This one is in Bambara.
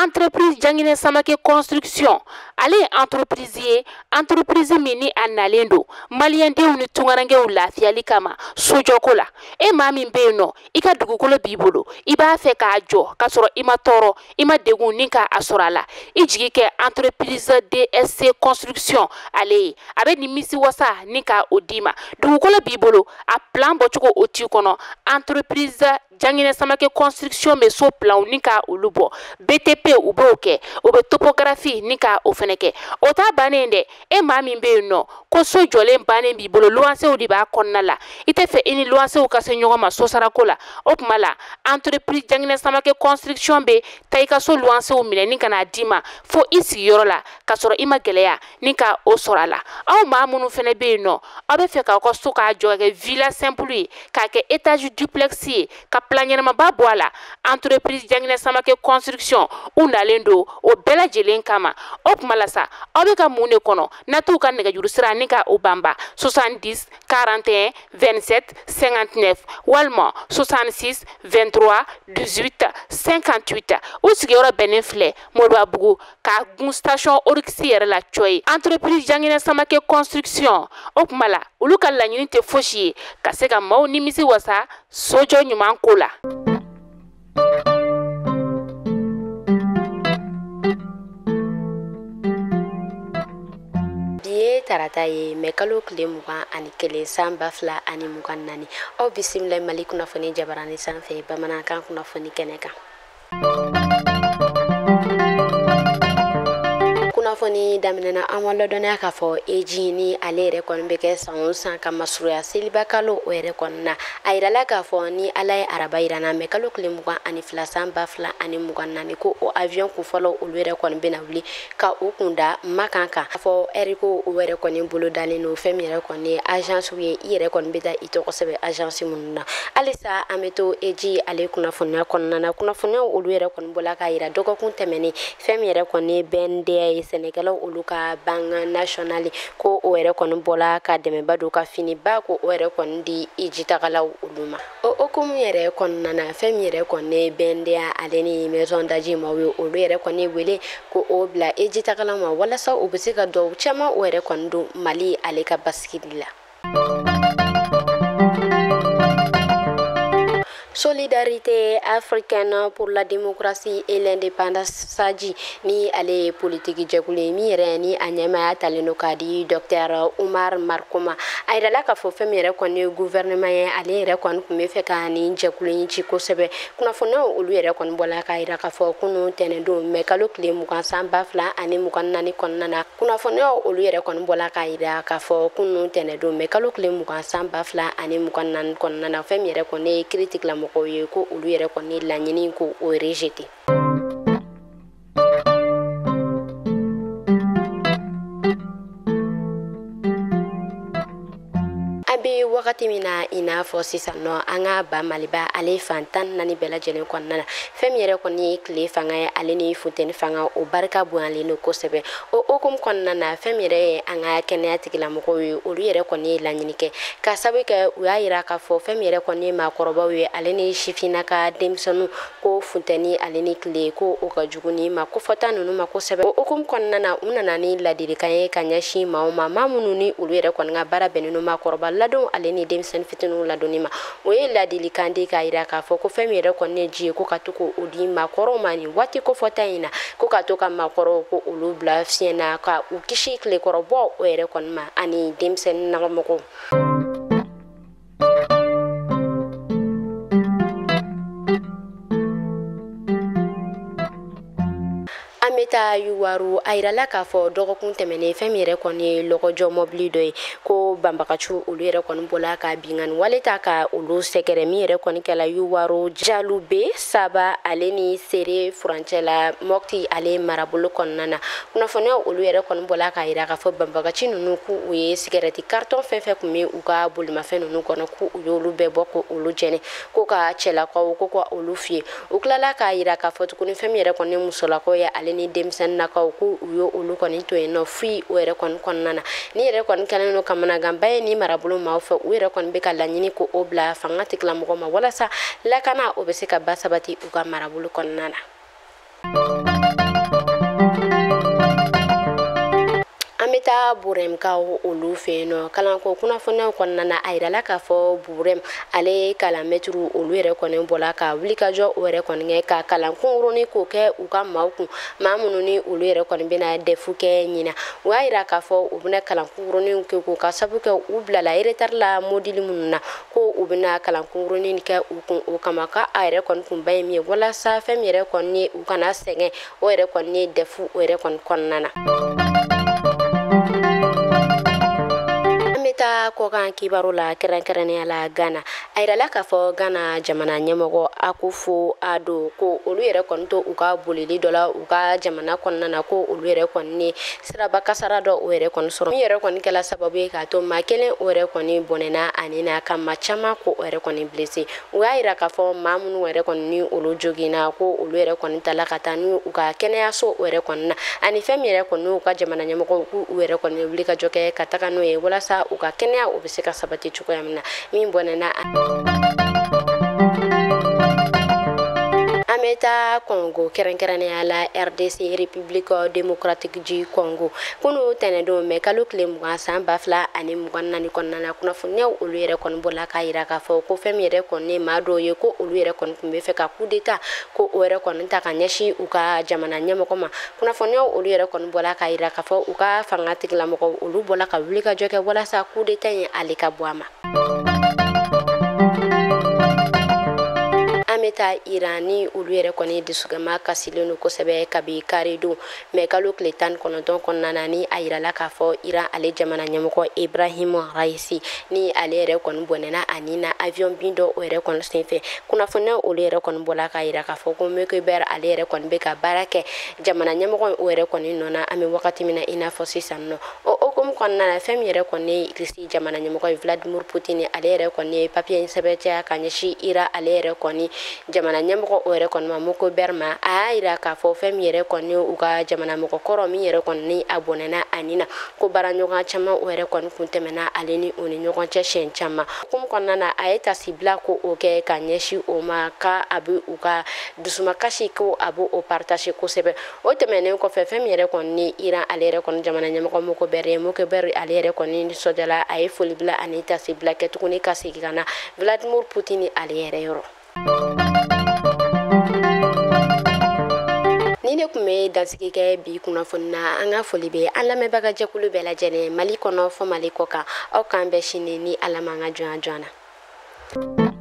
Entreprise Janginɛ Samake Construction, ale ye entreprise ye, entreprise min ni a nalen don maliyɛndenw ni tunkarankew lafiyali kama sojɔko la. E maa min bɛ yen nɔ, i ka dugukolo b'i bolo, i b'a fɛ k'a jɔ k'a sɔrɔ i ma tɔɔrɔ, i ma degun ni k'a sɔrɔ a la, i jigi kɛ entreprise DSC Construction ale ye. A bɛ nimisi wasa ni ka o d'i ma. Dugukolo b'i bolo, a plan bɔcogo o t'i kɔnɔ, entreprise Janginɛ Samake Construction bɛ so planw ni ka olu bɔ, BTP u b'o kɛ, u bɛ topographie ni ka o fɛnɛ kɛ. O t'a bannen dɛ, e maa min bɛ yen nɔ ko so jɔlen bannen b'i bolo, luwansew de b'a kɔnɔna la, i tɛ fɛ i ni luwansew ka se ɲɔgɔn ma sosarako la, o tuma la entreprise Janginɛ Samake Construction bɛ taa i ka so luwansew minɛ ni ka n'a d'i ma fo i sigiyɔrɔ la, k'a sɔrɔ i ma gɛlɛya ni ka o sɔrɔ a la. Aw maa minnu fɛnɛ bɛ yen nɔ, aw bɛ fɛ k'aw ka so k'a jɔ ka kɛ villa simple ye, k'a kɛ étage duplex ye, ka plan ɲɛnamaba bɔ a la, entreprise Janginɛ Samake Construction u nalen don o bɛɛ lajɛlen kama. O tuma la sa, aw bɛ ka mun de kɔnɔ? Na t'u ka nɛgɛjuru sira ni ka o banba 70 41 27 59 walima 66 23 18 58. U sigiyɔrɔ bɛnnen filɛ Moribabugu ka gun station Oryx yɛrɛ la cɔ ye. Entreprise Janginɛ Samake Construction, o tuma la olu ka laɲini tɛ fosi ye ka se ka maaw nimisi wasa sojɔ ɲuman ko la. Bi ye tarata ye, mɛ kalo tile 21 san 2024. Aw bisimila Mali kunnafoni jabarani sanfɛ bamanankan kunnafoni kɛnɛ kan. Kunnafoni daminɛna an ma ladɔnniya k'a fɔ eji ni ale yɛrɛ kɔni bɛ kɛ san o san ka masurunya seliba kalo o yɛrɛ kɔni na. A yirala k'a fɔ ni Ala ye araba yira n na, mɛ kalo tile 22 san 2024, ko o avion kunfɔlɔ olu yɛrɛ kɔni bɛna wuli ka u kun da Makan kan. A fɔ ɛri ko o yɛrɛ kɔni bolo dalen don fɛn min yɛrɛ kɔni ye agence ye, i yɛrɛ kɔni bɛ taa i tɔgɔ sɛbɛn agence minnu na. Halisa an bɛ to eji ale kunnafoniya kɔnɔna na. Kunnafoniyaw olu yɛrɛ kɔni bɔla k'a yira dɔgɔkun tɛmɛnen, fɛn min yɛrɛ kɔni ye BNDA ye, sɛnɛkɛlaw olu ka banque nationale, ko o yɛrɛ kɔni bɔla ka dɛmɛba don ka finiba ko o yɛrɛ kɔni di ejitagalaw olu ma. O hukumu yɛrɛ kɔnɔna na, fɛn min yɛrɛ kɔni ye BNDA ale ni maison d'Aji maaw ye, olu yɛrɛ kɔni wele ko o bila ejitagalaw ma walasa u bɛ se ka duwawu caman o yɛrɛ kɔni don Mali ale ka basigili la. Solidarité africaine pour la démocratie et l'indépendance SADI ni ale ye politiki jɛkulu ye min yɛrɛ ni a ɲɛmaaya talen don k'a di docteur Umar Mariko ma. A yirala k'a fɔ fɛn min yɛrɛ kɔni ye gouvernement ye, ale yɛrɛ kɔni tun bɛ fɛ ka nin jɛkulu in ci kosɛbɛ. Kunnafoniyaw olu yɛrɛ kɔni bɔla k'a yira k'a fɔ kunun tɛnɛndon mɛ kalo tile 20 san 2024 kɔnɔna na. Kunnafoniyaw olu yɛrɛ kɔni bɔla k'a yira k'a fɔ kunun tɛnɛndon mɛ kalo tile 20 san 2024 kɔnɔna na, fɛn min yɛrɛ kɔni ye kiiritigɛlamɔgɔw ye ko olu yɛrɛ kɔni laɲini ko o rejeté. An bɛ wagati min na i n'a fɔ sisan nɔ, an ka ba Maliba ale fan 14 bɛɛ lajɛlen kɔnɔna na, fɛn min yɛrɛ kɔni ye tile fanga ye ale ni funteni fanga o barika bonyalen don kosɛbɛ. O hukumu kɔnɔna na, fɛn min yɛrɛ ye an ka kɛnɛya tigilamɔgɔw ye, olu yɛrɛ kɔni ye laɲini kɛ ka sabu kɛ u y'a yira k'a fɔ fɛn min yɛrɛ kɔni ye maakɔrɔbaw ye ale ni sifinnaka denmisɛnninw ko funteni ale ni tile ko o ka jugu ni ma kofɔta ninnu ma kosɛbɛ. O hukumu kɔnɔna na, u nana ni ladilikan ye ka ɲɛsin maaw ma, maa minnu ni olu yɛrɛ kɔni ka baara bɛnnen don maakɔrɔba ladon ale ni denmisɛnnin fitininw ladonni ma. O ye ladilikan di k'a yira k'a fɔ ko fɛn min yɛrɛ kɔni ye ji ye, ko ka to k'o di maakɔrɔw ma nin waati kofɔta in na, ko ka to ka maakɔrɔw ko olu bila fiɲɛ na ka u kisi tilekɔrɔbɔ o yɛrɛ kɔni ma ani denmisɛnnin nagamɔgɔw. An bɛ taa Yuwaru. A yirala k'a fɔ dɔgɔkun tɛmɛnen, fɛn min yɛrɛ kɔni ye lɔgɔjɔ mɔbili dɔ ye, ko banbagaciw olu yɛrɛ kɔni bɔla ka binkanni wale ta ka olu sɛgɛrɛ, min yɛrɛ kɔni kɛla Yuwaru Jalube 3 ale ni Sere furancɛ la Mɔti ale marabolo kɔnɔna na. Kunnafoniyaw olu yɛrɛ kɔni bɔla k'a yira k'a fɔ banbagaci ninnu k'u ye sigɛrɛti carton fɛn fɛn tun bɛ u ka bolimafɛn ninnu kɔnɔ, k'u y'olu bɛɛ bɔ k'olu jɛni, ko ka cɛlakaw ko ka olu fiyɛ. U tilala k'a yira k'a fɔ tuguni fɛn min yɛrɛ kɔni ye musolakaw ye ale ni denmisɛnninnakaw, ko u ye olu kɔni to yen nɔ foyi o yɛrɛ kɔni kɔnɔna na. Ni yɛrɛ kɔni kɛlen don kamanaganba ye ni marabolo maaw fɛ, u yɛrɛ kɔni bɛ ka laɲini ko o bila fanga tigilamɔgɔw ma walasa lakana o bɛ se ka ba sabati u ka marabolo kɔnɔna na. taa Burɛmkaw olu fɛ yen nɔ. Kalanko kunnafoniyaw kɔnɔna na, a yirala k'a fɔ Burɛm ale kalanmɛtiriw olu yɛrɛ kɔni bɔla ka wulikajɔ o yɛrɛ kɔni kɛ ka kalan kunkurunin k'o kɛ u ka maaw kun, maa minnu ni olu yɛrɛ kɔni bɛna DEF kɛ ɲina. U y'a yira k'a fɔ u bɛna kalan kunkurunin kɛ k'u ka sabu kɛ u bilala retard la module minnu na, ko u bɛna kalan kunkurunin kɛ u kun o kama, ka a yɛrɛ kɔni kunba ye min ye walasa fɛn min yɛrɛ kɔni u kana sɛgɛn o yɛrɛ kɔni ye DEF o yɛrɛ kɔni kɔnɔna na. An bɛ taa kɔkan kibaru la, kɛrɛnkɛrɛnnenya la Ghana. A yirala k'a fɔ Ghana jamana ɲɛmɔgɔ Akufo Addo ko olu yɛrɛ kɔni to u ka bolili dɔ la u ka jamana kɔnɔna na, ko olu yɛrɛ kɔni ni siraba kasara dɔ o yɛrɛ kɔni sɔrɔ, min yɛrɛ kɔni kɛla sababu ye k'a to maa kelen o yɛrɛ kɔni bɔnɛna ani na ka maa caman ko o yɛrɛ kɔni blessé. U y'a yira k'a fɔ maa minnu yɛrɛ kɔni ni olu joginna, ko olu yɛrɛ kɔni tala ka taa n'u u ka kɛnɛyaso o yɛrɛ kɔni na, ani fɛn min yɛrɛ kɔni u ka jamana ɲɛmɔgɔw k'u yɛrɛ kɔni wuli ka jɔ kɛ ka taga n'o ye walasa u ka kɛnɛya o bɛ se ka sabati cogoya min na. Min bɔnɛna. An bɛ taa Congo, kɛrɛnkɛrɛnnenya la RDC, République démocratique du Congo. Kunu tɛnɛdon mɛ kalo tile 20 san 2024 kɔnɔna na, kunnafoniyaw olu yɛrɛ kɔni bɔla k'a yira k'a fɔ ko fɛn min yɛrɛ kɔni maa dɔw ye ko olu yɛrɛ kɔni tun bɛ fɛ ka coup d'état ko o yɛrɛ kɔni ta ka ɲɛsin u ka jamana ɲɛmɔgɔ ma. Kunnafoniyaw olu yɛrɛ kɔni bɔla k'a yira k'a fɔ u ka fanga tigilamɔgɔw olu bɔla ka wuli ka jɔ kɛ walasa coup d'état in ale ka bɔ a ma. An bɛ taa Iran, ni olu yɛrɛ kɔni dusukama kasilen don kosɛbɛ kabi karidon mɛ kalo tile 19 kɔnɔna na, ni a yirala k'a fɔ Iran ale jamana ɲɛmɔgɔ Ibrahim Raisi ni ale yɛrɛ kɔni bɔnɛna ani na avion bin dɔ o yɛrɛ kɔni senfɛ. Kunnafoniyaw olu yɛrɛ kɔni bɔla k'a yira k'a fɔ ko Mekebɛr ale yɛrɛ kɔni bɛ ka baara kɛ jamana ɲɛmɔgɔ o yɛrɛ kɔni nɔ na an bɛ wagati min na i n'a fɔ sisan nɔ. O hokumu kɔnɔna na, fɛn min yɛrɛ kɔni Russie jamana ɲɛmɔgɔ ye Vladimir Poutine, ale yɛrɛ kɔni ye papier in sɛbɛntiya ka ɲɛsin Iran ale yɛrɛ kɔni jamana ɲɛmɔgɔ o yɛrɛ kɔni ma Mokobɛr ma. A y'a yira k'a fɔ fɛn min yɛrɛ kɔni u ka jamana mɔgɔkɔrɔ min yɛrɛ kɔni ni a bɔnɛna ani na, ko baaraɲɔgɔn caman o yɛrɛ kɔni kun tɛmɛna ale ni o ni ɲɔgɔn cɛ siɲɛ caman. Hukumu kɔnɔna na, a ye tasibila ko o kɛ ka ɲɛsin o ma, ka a bɛ u ka dusumakasi ko a b'o o partage kosɛbɛ. O tɛmɛnen kɔfɛ, fɛn min yɛrɛ kɔni ni Iran ale yɛrɛ kɔni jamana ɲɛmɔgɔ Mokobɛr ye, Mokobɛr ale yɛrɛ kɔni nisɔndiyala, a ye foli bila ani tasibila kɛ tuguni ka segin ka na Vladimir Poutine ale yɛrɛ yɔrɔ. Ni ne tun bɛ dansigi kɛ bi kunnafoni na, an ka foli bɛ an lamɛnbaga jɛkulu bɛɛ lajɛlen Mali kɔnɔ fɔ Mali kɔ kan. Aw k'an bɛn sini ni Ala m'an ka jɔnya joona.